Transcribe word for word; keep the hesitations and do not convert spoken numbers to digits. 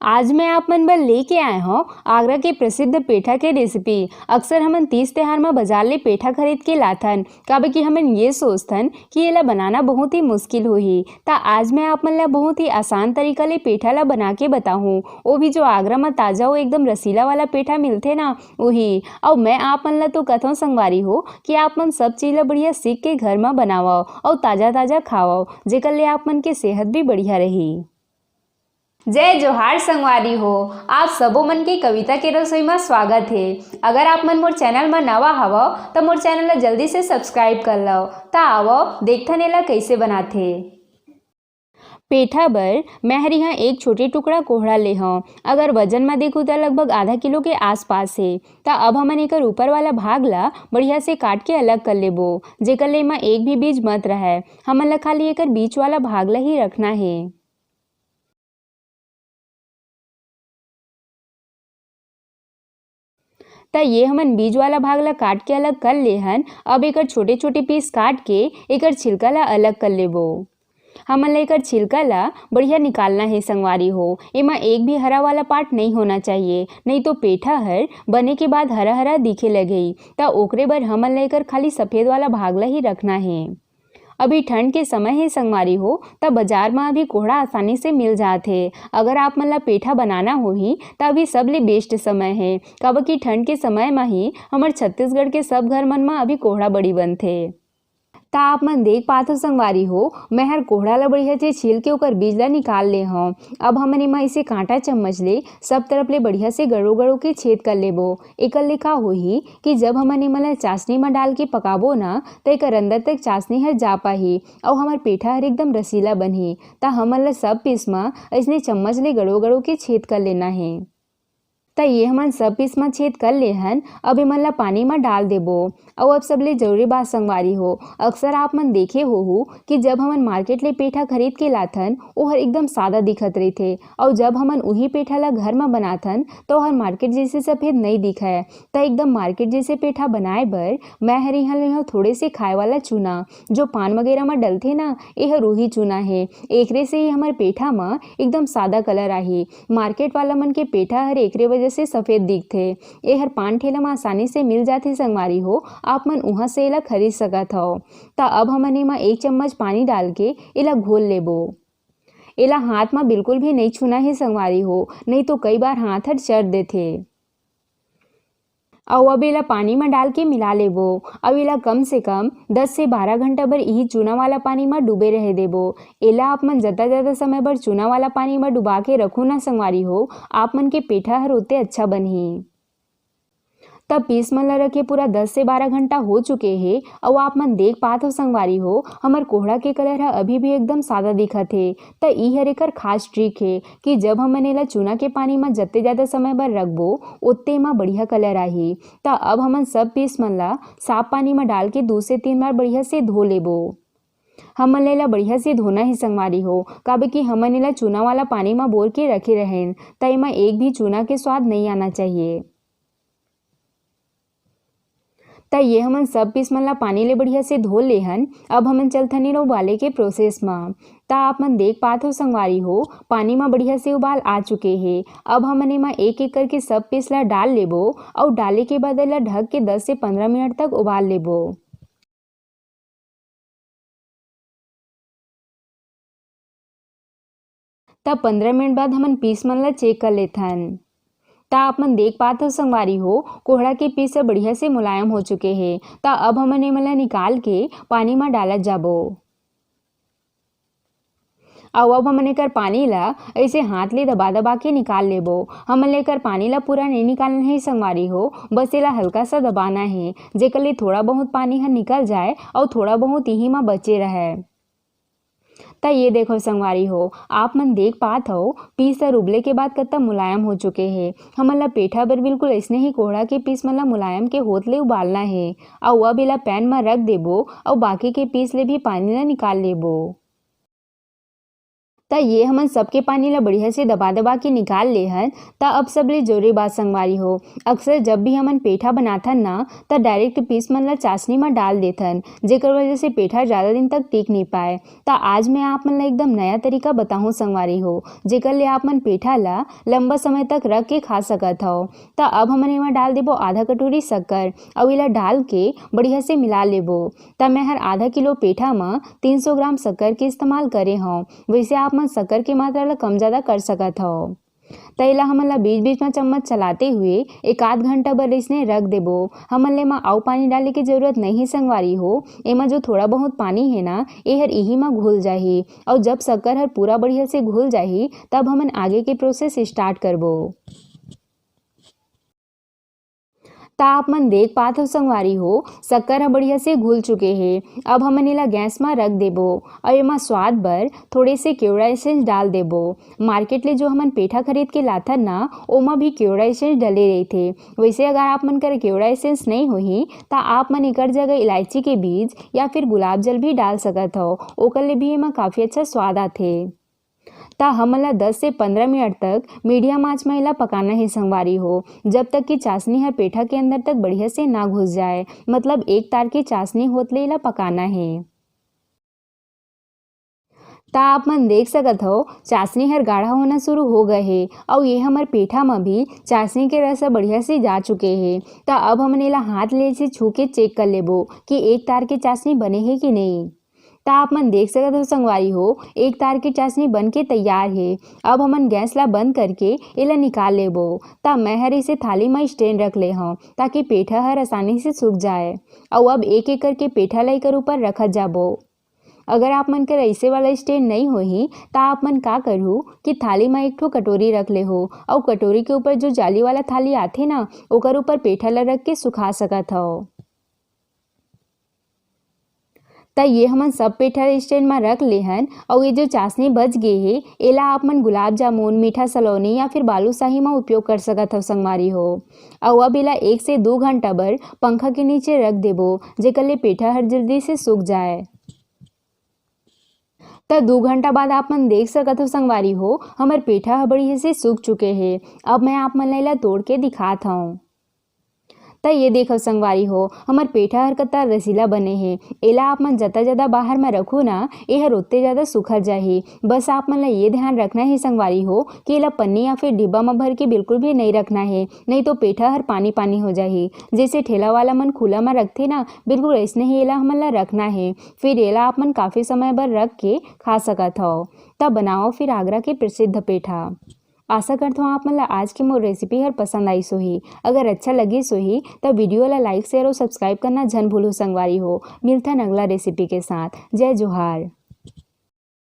आज मैं आप मन बर लेके आए हौं आगरा के प्रसिद्ध पेठा के रेसिपी। अक्सर हमन तीज त्योहार म बाजार ले पेठा खरीद के लाथन, काबर कि हमन ये सोचथन कि एला बनाना बहुत ही मुश्किल होही। त आज मैं आप मन ला बहुत ही आसान तरीका ले पेठा ला बना के बताहूँ, वो भी जो आगरा म ताजा, वो एकदम रसीला वाला पेठा मिलथे ना, वही। अउ मैं आप मन ला तो कथौं संगवारी हो कि आप मन सब चीज ला बढ़िया सीख के घर म बनावव अउ ताजा ताजा खावव, जेकर ले आप मन के सेहत भी बढ़िया रही। जय जोहार संगवारी हो, आप सबो मन के कविता के रसोई म स्वागत हे। अगर आप मन मोर चैनल म नवा हवव, त मोर चैनल ला जल्दी से सब्सक्राइब कर लव। त आवव, देखथन एला कइसे बनाथे। पेठा बर मैं हर इहाँ एक छोटे टुकड़ा कोहड़ा ले हौं। अगर वजन म देखहू, त लगभग आधा किलो के आसपास हे। त अब हमन एकर ऊपर वाला भाग ला बढ़िया से काट के अलग कर लेबो, जेकर ले एमा एक भी बीज मत रहय। हमन ला खाली एकर बीच वाला भाग ला ही रखना हे। त ये हमन बीज वाला भाग ला काट के अलग कर ले हन। अब एकर छोटे-छोटे पीस काट के एकर छिलका ला अलग कर लेबो। हमन ला एकर छिलका ला बढ़िया निकालना हे संगवारी हो। एमा एक भी हरा वाला पार्ट नइ होना चाहिए, नइ तो पेठा हर बने के बाद हरा-हरा दिखे लगही। त ओकरे बर हमन ला एकर खाली सफेद वाला भाग ला ही रखना हे। अभी ठंड के समय हे संगवारी हो, त बाजार म अभी कोहड़ा आसानी से मिल जात हे। अगर आप मन ला पेठा बनाना होही, त अभी सबले बेस्ट समय हे, काबर कि ठंड के समय म ही हमर छत्तीसगढ़ के सब घर मन म अभी कोहड़ा बड़ी बनथे। त आप मन देख पात हो संगवारी हो, मैं हर कोहड़ा ला बढ़िया से छील के ओकर बीज ला निकाल ले हौं। अब हमन एमा इसे कांटा चम्मच ले सब तरफ ले बढ़िया से गड़ो गड़ो के छेद कर लेबो। एकर ले का होही कि जब हमन एमा ला चाशनी म डाल के पकाबो ना, त एकर अंदर तक चाशनी हर जा पाही अउ हमर पेठा हर एकदम रसीला बनही। त हमन ला सब पीस म अइसने चम्मच ले गड़ो गड़ो के छेद कर लेना हे। त ये हमन सब पीस म छेद कर ले हन। अब एमन ला पानी म डाल देबो। अउ अब सबले जरूरी बात संगवारी हो, अक्सर आप मन देखे होहू कि जब हमन मार्केट ले पेठा खरीद के लाथन, ओहर एकदम सादा दिखत रहिथे, अउ जब हमन उही पेठा ला घर म बनाथन, त ओहर मार्केट जइसे सफेद नइ दिखय, त एकदम मार्केट जइसे पेठा बनाए बर मैं हर इहाँ ले हौं थोड़े से खाए वाला चूना, जो पान वगैरह म डलथे ना, एहर उही चूना हे। एकरे से ही हमर पेठा म एकदम सादा कलर आही। मार्केट वाला मन के पेठा हर एकरे वजह से सफेद दिखथे। एहर पान ठेला म आसानी से मिल जाथे संगवारी हो, आप मन उहाँ से एला खरीद सकत हव। त अब हमन एमा एक चम्मच पानी डाल के एला घोल लेबो। एला हाथ म बिल्कुल भी नइ छूना हे संगवारी हो, नइ तो कई बार हाथ हर चट देथे। अउ अब एला पानी म डाल के मिला लेबो। अउ एला कम से कम दस से बारह घंटा बर इही चूना वाला पानी म डूबे रहे देबो। एला आप मन जता ज्यादा समय बर चूना वाला पानी म डुबा के रखू ना संगवारी हो, आप मन के पेठा हर ओते अच्छा बनही। तब पीस मन ल रखे पूरा दस से बारह घंटा हो चुके हे, अउ आप मन देख पात हो संगवारी हो, हमर कोहड़ा के कलर ह अभी भी एकदम सादा दिखत हे। त ई हर एकर खास ट्रिक हे कि जब हमन एला चूना के पानी म जत्ते जादा समय बर रखबो, ओत्ते एमा बढ़िया कलर आही। त अब हमन सब पीस मन ला साफ पानी म डाल के दू से तीन बार बढ़िया से धो लेबो। हमन ला एला बढ़िया से धोना हे संगवारी हो, काबर कि हमन एला चूना वाला पानी म बोर के रखे रहेन, त एमा एक भी चूना के स्वाद नइ आना चाहिए। त ये हमन सब पीस मन ला पानी ले बढ़िया से धो ले हन। अब हमन चलथन एला उबाले के प्रोसेस म। त आप मन देख पात हो संगवारी हो, पानी म बढ़िया से उबाल आ चुके हे। अब हमन एमा एक एक करके सब पीस ला डाल लेबो अउ डाले के बाद एला ढक के दस से पंद्रह मिनट तक उबाल लेबो। तब पंद्रह मिनट बाद हमन पीस मन ला चेक कर लेथन। त आप मन देख पात हो संगवारी हो, कोहड़ा के पीस ह बढ़िया से मुलायम हो चुके हे। त अब हमन एमन ला निकाल के पानी म डालत जाबो। अउ अब हमन एकर पानी ला ऐसे हाथ ले दबा दबा के निकाल लेबो। हमन ला एकर पानी ला पूरा नइ निकालना हे संगवारी हो, बस एला हल्का सा दबाना हे, जेकर ले थोड़ा बहुत पानी ह निकल जाए अउ थोड़ा बहुत इही म बचे रहय। त ये देखो संगवारी हो, आप मन देख पात हव, पीस हर उबले के बाद कत्ता मुलायम हो चुके हे। हमन ला पेठा बर बिल्कुल अइसने ही कोहड़ा के पीस मन ला मुलायम के होत ले उबालना हे। अउ अब एला पैन म रख देबो अउ बाकी के पीस ले भी पानी ला निकाल लेबो। त ये हमन सबके पानी ला बढ़िया से दबा दबा के निकाल ले हन। त अब सबले जरूरी बात संगवारी हो, अक्सर जब भी हमन पेठा बनाथन ना, त डायरेक्ट पीस मन ला चाशनी म डाल देथन, जेकर वजह से पेठा ज्यादा दिन तक टिक नहीं पाए। त आज मैं आप मन ला एकदम नया तरीका बताहूँ संगवारी हो, जेकर ले आप मन पेठा ला लंबा समय तक रख के खा सकत हव। त अब हमन एमा डाल देबो आधा कटोरी शक्कर, अउ एला डाल के बढ़िया से मिला लेबो। त मैं हर आधा किलो पेठा म तीन सौ ग्राम शक्कर के इस्तेमाल करे हव। वैसे आप मन शक्कर के मात्रा ला कम ज्यादा कर सकत हव। त एला हमन ला बीच बीच म चम्मच चलाते हुए एक आध घंटा बर अइसने रख देबो। हमन ले एमा अउ पानी डाले के जरूरत नहीं संगवारी हो, एमा जो थोड़ा बहुत पानी हे ना, एहर इही म घुल जाही। अउ जब शक्कर हर पूरा बढ़िया से घुल जाही, तब हमन आगे के प्रोसेस स्टार्ट करबो। त आप मन देख पात हो संगवारी हो, शक्कर ह बढ़िया से घुल चुके हे। अब हमन एला गैस म रख देबो अउ एमा स्वाद बर थोड़े से केवड़ा एसेंस डाल देबो। मार्केट ले जो हमन पेठा खरीद के लाथन ना, ओमा भी केवड़ा एसेंस डले रहिथे। वैसे अगर आप मन कर केवड़ा एसेंस नहीं होही, त आप मन एकर जगह इलायची के बीज या फिर गुलाब जल भी डाल सकत हव, ओकर ले भी एमा काफी अच्छा स्वाद आथे। त हमन ला दस से पंद्रह मिनट तक मीडियम आंच म एला पकाना हे संगवारी हो, जब तक कि चाशनी हर पेठा के अंदर तक बढ़िया से ना घुस जाए, मतलब एक तार के चाशनी होत ले एला पकाना हे। त आप मन देख सकत हव, चाशनी हर गाढ़ा होना शुरू हो गए हे, अउ ये हमर पेठा म भी चाशनी के रस ह बढ़िया से जा चुके हे। त अब हमन एला हाथ ले से छू के चेक कर लेबो कि एक तार के चाशनी बने हे कि नहीं। त आप मन देख सकत हो संगवारी हो, एक तार के चाशनी बन के तैयार हे। अब हमन गैस ला बंद करके एला निकाल लेबो। त मैं हर इसे थाली म स्टैंड रख ले हव, ताकि पेठा हर आसानी से सूख जाए। अउ अब एक एक करके पेठा ला एकर ऊपर रखत जाबो। अगर आप मन कर ऐसे वाला स्टैंड नहीं होही, त आप मन का करहु कि थाली म एक ठो कटोरी रख लेहु, अउ कटोरी के ऊपर जो जाली वाला थाली आथे ना, ओकर ऊपर पेठा ला रख के सुखा सकत हव। त ये हमन सब पेठा स्टैंड म रख लेहन, अउ ये जो चाशनी बच गे हे, एला आप मन गुलाब जामुन, मीठा सलोनी या फिर बालूशाही म उपयोग कर सकत हव संगवारी हो। अउ अब एला एक से दू घंटा बर पंखा के नीचे रख देबो, जेकर ले पेठा हर जल्दी से सूख जाए। त दू घंटा बाद आप मन देख सकत हो संगवारी हो, हमर पेठा ह बढ़िया से सूख चुके हे। अब मैं आप मन ला एला तोड़ के दिखात हव। त ये देखव संगवारी हो, हमर पेठा हर कतका रसीला बने हे। एला आप मन जता ज्यादा बाहर म रखू ना, एहर ओतने ज्यादा सुखर जाही। बस आप मन ला ये ध्यान रखना हे संगवारी हो कि एला पन्नी या फिर डिब्बा म भर के बिल्कुल भी नहीं रखना हे, नहीं तो पेठा हर पानी पानी हो जाही। जैसे ठेला वाला मन खुला म रखथे ना, बिल्कुल अइसने ही एला हमन ला रखना हे। फिर एला आप मन काफी समय बर रख के खा सकत हव। त बनाओ फिर आगरा के प्रसिद्ध पेठा। आशा करत हव आप मन ला आज के मोर रेसिपी हर पसंद आइस होही। अगर अच्छा लगिस होही त वीडियो ला लाइक, शेयर अउ सब्सक्राइब करना झन भूलहू संगवारी हो। मिलथन अगला रेसिपी के साथ। जय जोहार।